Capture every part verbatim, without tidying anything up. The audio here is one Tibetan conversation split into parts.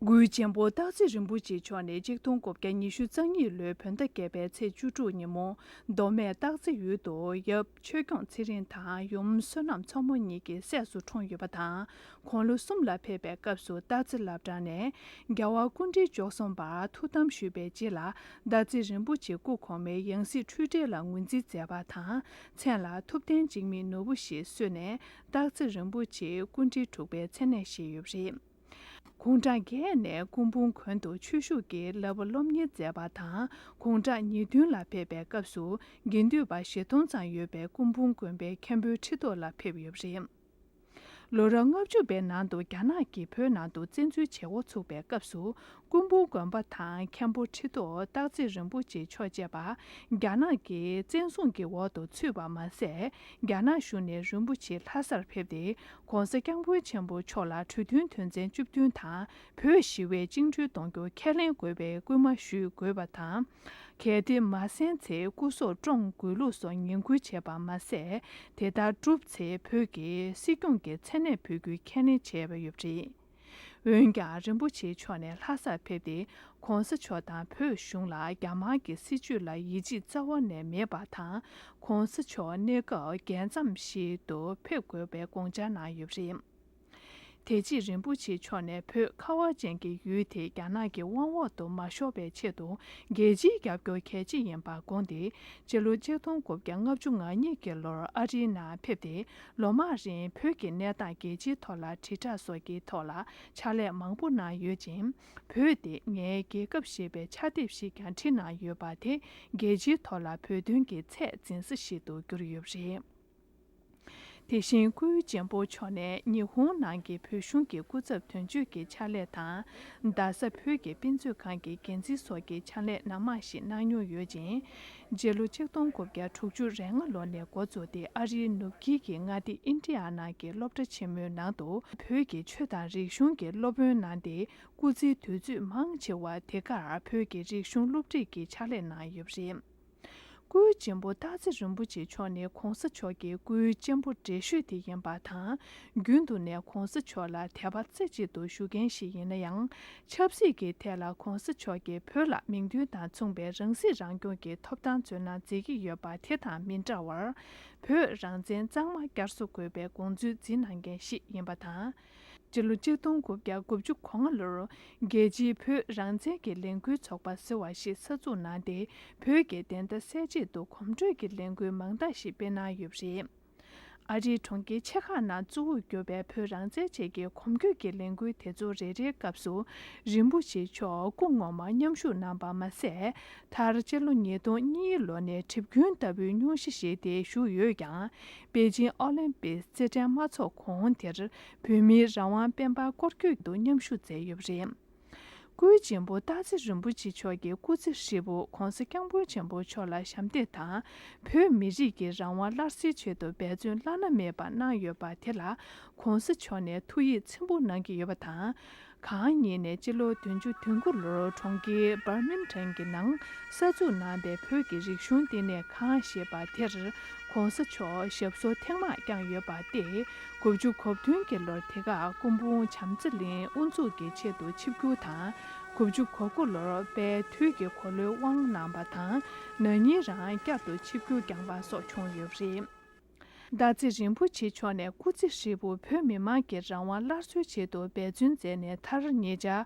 གུས་ཆེན་པོ་སྟག་རྩེ་རིན་པོ་ཆེ་མཆོག་ནི་ཆིག་སྟོང་དགུ་བརྒྱ་ཉི་ཤུ་རྩ་གཉིས་ལོའི་བོད་ཟླ་བརྒྱད་པའི་ཚེས་བཅུ་དྲུག་ཉིན་མོ། མདོ་སྨད་སྟག་རྩེ་ཡུལ་དུ་ཡབ་ཆོས་སྐྱོང་ཚེ་རིང་དང་ཡུམ་བསོད་ནམས་མཚོ་མོ་གཉིས་ཀྱི་སྲས་སུ་འཁྲུངས་ཡོད་པ་དང་། དགུང་ལོ་གསུམ་ལ་ཕེབས་པའི་སྐབས་སུ་སྟག་རྩེ་བླ་བྲང་ནས་རྒྱལ་བ་སྐུ་ཕྲེང་བཅུ་གསུམ་པར་ཐུགས་དམ་ཞུས་པའི་རྗེས་ལ། སྟག་རྩེ་རིན་པོ་ཆེ་སྐུ་གོང་མའི་ཡང་སྲིད་འཁྲུལ་བྲལ་ལ་ངོས་འཛིན་མཛད་པ་དང་། མཚན་ལ་ཐུབ་བསྟན་འཇིགས་མེད་ནོར་བུ་ཞེས་གསོལ་ནས། སྟག་རྩེ་རིན་པོ་ཆེ་སྐུ་ཕྲེང་དྲུག་པའི་མཚན་གནས་བཞེས་ཡོད་པ་རེད། དགུང་གྲངས་བརྒྱད་ནས་སྐུ་འབུམ་དགོན་དུ་ཆོས་ཞུགས་ཀྱིས་བསླབ་པ་སློབ་གཉེར་མཛད་པ་དང་། དགུང་གྲངས་ཉེར་བདུན་ལ་ཕེབས་པའི་སྐབས་སུ་དགེ་འདུན་པ་བཞི་སྟོང་ཙམ་ཡོད་པའི་སྐུ་འབུམ་དགོན་པའི་མཁན་པོའི་ཁྲི་ཐོག་ལ་ཕེབས་ཡོད་པ་རེད། ལོ་རབས་ལྔ་བཅུ་པའི་ནང་དུ་རྒྱ་ནག་གིས་བོད་ནང་དུ་བཙན་འཛུལ་བྱེད་འགོ་ཚུགས་པའི་སྐབས་སུ། སྐུ་འབུམ་དགོན་པ་དང་མཁན་པོ་ཁྲི་ཐོག་སྟག་རྩེ་རིན་པོ་ཆེ་མཆོག་བཅས་པ་རྒྱ་ནག་གི་བཙན་བཟུང་གི་འོག་ཏུ་ཚུད་པ་མ་ཟད། རྒྱ་ནག་གཞུང་ནས་རིན་པོ་ཆེ་ལྷ་སར་ཕེབས་ཏེ། ༸གོང་ས་༸སྐྱབས་མགོན་ཆེན་པོ་མཆོག་ལ་གྲོས་མཐུན་དོན་ཚན་བཅུ་བདུན་དང་། བོད་ཞི་བའི་བཅིངས་འགྲོལ་གཏོང་རྒྱུར་ཁས་ལེན་དགོས་པའི་སྐུལ་མ་ཞུ་དགོས་པ་དང་། གལ་ཏེ་མ་གསན་ཚེ་སྐུ་སྲོག་བཀྲོངས་དགོས་ལུགས་སོགས་ངན་སྐུལ་བྱས་པ་མ་ཟད། དེ་ལྟར་བསྒྲུབས་ཚེ་བོད་ཀྱི་སྲིད་སྐྱོང་གི་མཚན་གནས་ཕུལ་རྒྱུའི་ཁས་ལེན་བྱས་པ་ཡོད་པ་རེད། འོན་ཀྱང་། རིན་པོ་ཆེ་མཆོག་ནས་ལྷ་སར་ཕེབས་ཏེ། ༸གོང་ས་མཆོག་དང་བོད་གཞུང་ལ་རྒྱ་དམར་གྱི་སྲིད་བྱུས་ལ་ཡིད་ཆེས་རྩ་བ་ནས་མེད་པ་དང་། ༸གོང་ས་མཆོག་གནས་སྐབས་རྒྱལ་མཚམས་ཤིག་ཏུ་ཕེབས་དགོས་པའི་དགོངས་འཆར་གནང་ཡོད་པ་རེད། དེ་རྗེས་རིན་པོ་ཆེ་མཆོག་ནས་བོད་ཁ་བ་ཅན་གྱི་ཡུལ་དེ་རྒྱ་ནག་གི་དབང་འོག་ཏུ་མ་ཤོར་བའི་ཆེད་དུ། རྒྱལ་སྤྱིའི་རྒྱབ་སྐྱོར་གལ་ཆེ་ཡིན་པར་དགོངས་ཏེ། སྤྱི་ལོ་ཆིག་སྟོང་དགུ་བརྒྱ་ལྔ་བཅུ་ང་གཉིས་ཀྱི་ལོར་ཨ་རིའི་ནང་ཕེབས་ཏེ། ལོ་མང་རིང་བོད་ཀྱི་གནས་སྟངས་རྒྱལ་སྤྱིའི་ཐོག་ལ་དྲིལ་བསྒྲགས་སོགས་ཀྱི་ཐོག་ལ་ཕྱག་ལས་མང་པོ་གནང་ཡོད་ཅིང་། བོད་དེ་ངའི་རྒྱལ་ཁབ་ཞེས་པའི་ཕྱག་དེབ་ཞིག་ཀྱང་བྲིས་གནང་ཡོད་པ་དེ་རྒྱལ་སྤྱིའི་ཐོག་ལ་བོད་དོན་གྱི་ཚད་འཛིན་ས་ཞིག་ཏུ་གྱུར་ཡོད་པ་རེད། དེ་བཞིན་སྐུའི་གཅེན་པོ་མཆོག་ནས་ཉི་ཧོང་ནང་གི་བོད་གཞུང་གི་སྐུ་ཚབ་དོན་གཅོད་ཀྱི་ཕྱག་ལས་དང་། རྡ་ས་བོད་ཀྱི་དཔེ་མཛོད་ཁང་གི་འགན་འཛིན་སོགས་ཀྱི་ཕྱག་ལས་སྣ་མང་ཞིག་གནང་མྱོང་ཡོད་ཅིང་། སྤྱི་ལོ་ཆིག་སྟོང་དགུ་བརྒྱ་དྲུག་ཅུ་རེ་ལྔ་ལོ་ནས་འགོ་བཙུགས་ཏེ། ཨ་རིའི་ནུབ་དཀྱིལ་གྱི་མངའ་སྡེ་ཨིན་ཌི་ཡ་ནང་གི་སློབ་གྲྭ་ཆེན་མོའི་ནང་དུ་བོད་ཀྱི་ཆོས་དང་རིག་གཞུང་གི་སློབ་དཔོན་གནང་སྟེ། སྐུ་ཚེའི་དུས་ཚོད་མང་ཆེ་བ་དེ་གར་བོད་ཀྱི་རིག་གཞུང་སློབ་ཁྲིད་ཀྱི་ཕྱག་ལས་གནང་ཡོད་པ་རེད། སྐུའི་གཅེན་པོ་སྟག་རྩེ་རིན་པོ་ཆེ་མཆོག་ནི་༸གོང་ས་མཆོག་གི་སྐུའི་གཅེན་པོ་བགྲེས་ཤོས་དེ་ཡིན་པ་དང་། རྒྱུན་དུ་ནས་༸གོང་ས་མཆོག་ལ་དད་པ་རྩེ་གཅིག་ཏུ་ཞུ་མཁན་ཞིག་ཡིན་ན་ཡང་། ཆབ་སྲིད་ཀྱི་ཐད་ལ་༸གོང་ས་མཆོག་གིས་བོད་ལ་མིང་དོན་དང་མཚུངས་པའི་རང་སྲིད་རང་སྐྱོང་གི་ཐོབ་ཐང་འཛོལ་ན་མཛད་ཀྱི་ཡོད་པ་དེ་དང་མི་འདྲ་བར། བོད་རང་བཙན་གཙང་མ་བསྐྱར་གསོ་དགོས་པའི་དགོངས་ཚུལ་འཛིན་གནང་མཁན་ཞིག་ཡིན་པ་དང་། སྤྱི་ལོ་ཆིག་སྟོང་དགུ་བརྒྱ་དགུ་བཅུ་གོ་ལྔ་ལོར། རྒྱལ་སྤྱིའི་བོད་རང་བཙན་གྱི་ལས་འགུལ་ཚོགས་པ་ཟེར་བ་ཞིག་གསར་འཛུགས་གནང་སྟེ། བོད་ཀྱི་བདེན་མཐའ་གསལ་ཆེད་དུ་གོམ་བགྲོད་ཀྱི་ལས་འགུལ་མང་དག་ཞིག་སྤེལ་གནང་ཡོད་པ་རེད། ཨ་རིའི་གྲོང་ཁྱེར་ཆེ་ཁག་ནང་གཙོ་བོར་གྱུར་པའི་བོད་རང་བཙན་ཆེད་ཀྱི་གོམ་བགྲོད་ཀྱི་ལས་འགུལ་དེ་ཚོ་རེ་རེའི་སྐབས་སུ། རིན་པོ་ཆེ་མཆོག་སྐུ་ངོ་མ་མཉམ་ཞུགས་གནང་པ་མ་ཟད། མཐར་སྤྱི་ལོ་ཉིས་སྟོང་གཉིས་ལོ་ནས་གྲིབ་སྐྱོན་ལྟ་བུའི་སྙུང་གཞི་བཞེས་ཏེ་བཞུགས་ཡོད་ཀྱང་། པེ་ཅིང་ཨོ་ལིམ་པིག་རྩེད་འགྲན་མ་འཚོགས་གོང་དེར། བོད་མིའི་རང་དབང་དཔལ་འབར་སྐོར་སྐྱོད་དུ་མཉམ་ཞུགས་མཛད་ཡོད་པ་རེད། སྐུའི་གཅེན་པོ་སྟག་རྩེ་རིན་པོ་ཆེ་མཆོག་གི་སྐུ་ཚེ་ཧྲིལ་པོ་༸གོང་ས་༸སྐྱབས་མགོན་ཆེན་པོ་མཆོག་ལ་ཞབས་འདེགས་དང་། བོད་མི་རིགས་ཀྱི་རང་དབང་སླར་གསོའི་ཆེད་དུ་འབད་བརྩོན་བླ་ན་མེད་པ་གནང་ཡོད་པ་དེ་ལ། ༸གོང་ས་མཆོག་ནས་ཐུགས་ཡིད་ཚིམ་པོ་གནང་གི་ཡོད་པ་དང་། གང་ཉིད་ནས་སྤྱི་ལོ་བདུན་ཅུ་དོན་དགུ་ལོར་གྲོང་ཁྱེར་བར་མིང་ཊོན་གྱི་ནང་གསར་འཛུགས་གནང་པའི་བོད་ཀྱི་རིག་གཞུང་བསྟི་གནས་ཁང་ཞེས་པ་དེར་༸གོང་ས་མཆོག་ཞབས་སོར་ཐེངས་མང་བསྐྱངས་ཡོད་པ་སྟེ། དགུ་བཅུ་གོ་བདུན་གྱི་ལོར་དེ་གར་སྐུ་འབུམ་བྱམས་བརྩེ་གླིང་དབུ་འཛུགས་ཀྱི་ཆེད་དུ་ཆིབས་བསྒྱུར་དང་། དགུ་བཅུ་གོ་དགུ་ལོར་དཔལ་དུས་ཀྱི་འཁོར་ལོའི་དབང་གནང་བ་དང་། ན་ནིང་རང་བསྐྱར་དུ་ཆིབས་བསྒྱུར་བསྐྱངས་པ་སོགས་བྱུང་ཡོད་པ་རེད། སྟག་རྩེ་རིན་པོ་ཆེ་མཆོག་ནས་སྐུ་ཚེ་ཧྲིལ་པོ་བོད་མི་མང་གི་རང་དབང་སླར་གསོའི་ཆེད་དུ་འབད་བརྩོན་མཛད་ནས། མཐར་ཉེ་ཆར་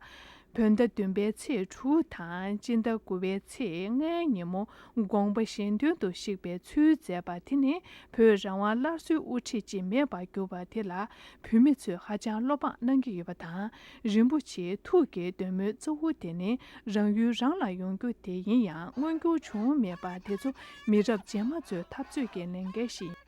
བོད་ཟླ་བདུན་པའི་ཚེས་དྲུག་དང་སྤྱི་ཟླ་དགུ་པའི་ཚེས་ལྔའི་ཉིན་མོ་དགོངས་པ་གཞན་དོན་དུ་གཤེགས་པའི་ཚུལ་མཛད་པ་དེ་ནི། བོད་རང་དབང་སླར་གསོའི་དབུ་ཁྲིད་ཅིག་མེད་པར་གྱུར་པ་དེ་ལ། བོད་མི་ཚོས་ཧ་ཅང་བློ་ཕངས་གནང་གི་ཡོད་པ་དང་། རིན་པོ་ཆེའི་ཐུགས་ཀྱི་འདོད་མོས་གཙོ་བོ་དེ་ནི། རང་ཡུལ་རང་ལ་ཡོང་རྒྱུ་དེ་ཡིན་ཡང་། མངོན་འགྱུར་བྱུང་མེད་པ་དེ་ཚོ་མི་རབས་རྗེས་མ་ཚོའི་འཐབ་རྩོད་ཀྱི་ལས་འགན་ཞིག་ཡིན།